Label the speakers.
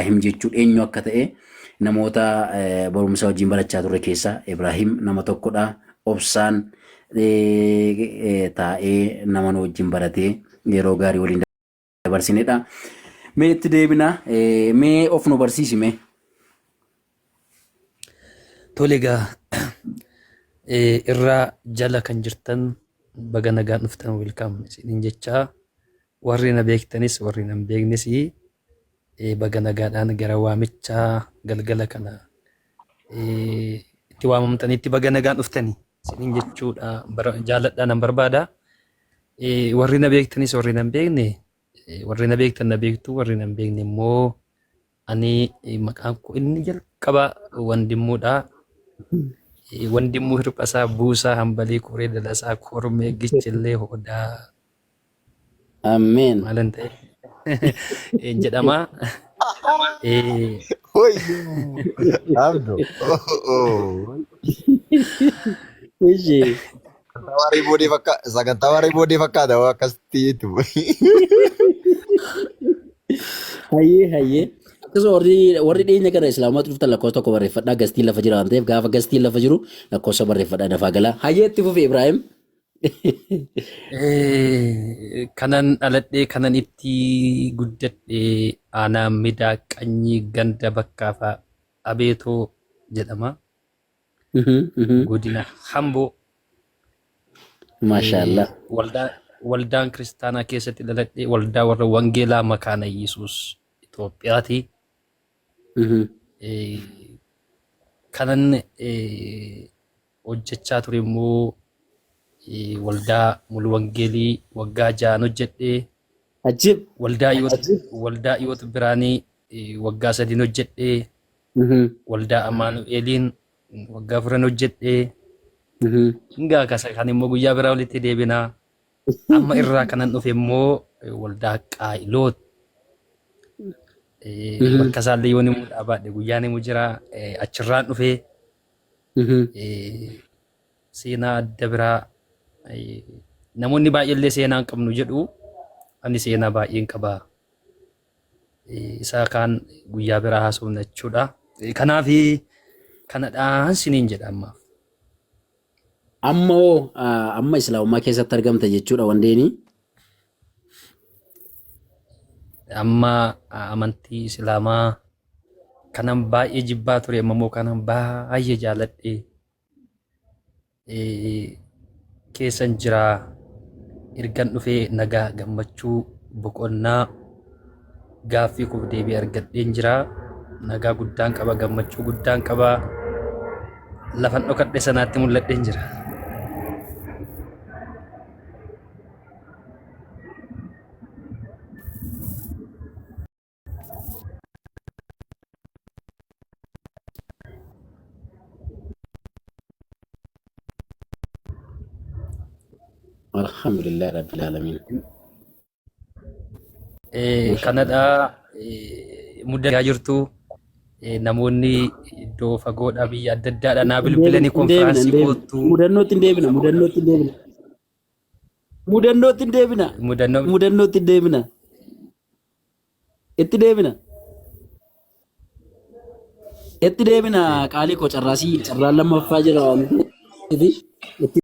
Speaker 1: Ibraahim jechuun eenyu akka ta'e namoota barumsa wajjin barachaa turre keessaa Ibraahim nama tokkodha. Obsaan taa'ee nama nu wajjin baratee yeroo gaarii waliin dabarsinedha. Mee itti deebina. Mee of nu barsiisi mee.
Speaker 2: Tole egaa irraa jala kan jirtan baga nagaan dhuftan welcome isiniin jechaa warri na beektanis warri na hin beeknes baga nagaadhaan gara waamicha galgala kana itti waamamtanitti baga nagaan dhuftani isiniin jechuudha jaaladhaa nan barbaada. Warri na beektanis warri na hin beekne warri na beektan na beektu warri na hin beekne immoo ani maqaan koo inni jalqaba Wandimmuudha. Wandimmuu Hirphasaa Buusaa Hambalii Koree Dalasaa Kormee Gichillee Hoodaa
Speaker 1: Ameen.
Speaker 2: Maalan ta'e jedhama.
Speaker 3: Wayyoo! Abdo.
Speaker 1: Ishi.
Speaker 3: Sagantaa waaree boodee fakkaata. Sagantaa waaree boodee fakkaata waan akkasitti jettu.
Speaker 1: Hayyee hayyee. Akkasuma warri warri dhiyeenya kana islaamummaatti dhuftan lakkoofsa tokko barreeffadhaa gastiin lafa jira waan ta'eef gaafa gastiin lafa jiru lakkoofsa barreeffadhaa dafaa galaa. Hayyee itti fufi Ibraahim.
Speaker 2: Kanan dhaladhee kanan itti guddadhe aanaa Midaa Qanyii ganda Bakkaafaa Abeetoo jedhama. Godina Hamboo.
Speaker 1: Maashaallah.
Speaker 2: Waldaa waldaan kiristaanaa keessatti dhaladhee waldaa warra Wangeelaa Makaana Yesuus Itoophiyaati. Kanan hojjechaa ture immoo waldaa mulu wangeelii waggaa ja'an hojjedhe.
Speaker 1: Ajib.
Speaker 2: Waldaa Hiyoot waldaa Hiyoot Biraanii waggaa sadiin hojjedhe. Waldaa Amaanu'eeliin waggaa afuran hojjedhe. Hingaa kasa kan immoo guyyaa biraa walitti deebinaa. Amma irraa kanan dhufe immoo waldaa Qaayiloot. Bakka isaallee yoon himuu dhaabaadhe guyyaan himu jira. Achirraan dhufe. Seenaa adda biraa namoonni baay'eellee seenaa hin qabnu jedhu ani seenaa baay'een qaba. Isaa kaan guyyaa biraa haasofna jechuudha. Kanaaf kanadhaan siniin jedha ammaaf.
Speaker 1: Amma hoo amma islaamummaa keessatti argamta jechuudha wandeenii.
Speaker 2: Amma amantii islaamaa kanan baay'ee jibbaa ture amma immoo kanan baay'ee jaaladhe keessan jira ergan dhufee nagaa gammachuu boqonnaa gaaffii koof deebii argadheen jira nagaa guddaan qaba gammachuu guddaan qaba lafan dhokadhe sanaatti mul'adheen jira.
Speaker 1: Alhamdulillah Rabbil Alamin.
Speaker 2: Kanadha muddaa jirtu namoonni iddoo fagoodha biyya adda addaadha naa bilbilanii konfiraansii koottu.
Speaker 1: Mudannootti hin deebina mudannootti hin deebina. Mudannootti hin deebina.
Speaker 2: Mudannoo
Speaker 1: Mudannootti hin deebina. Itti deebina. Itti deebina qaalii koo carraasii carraan lammaffaa jira waan ta'eef itti.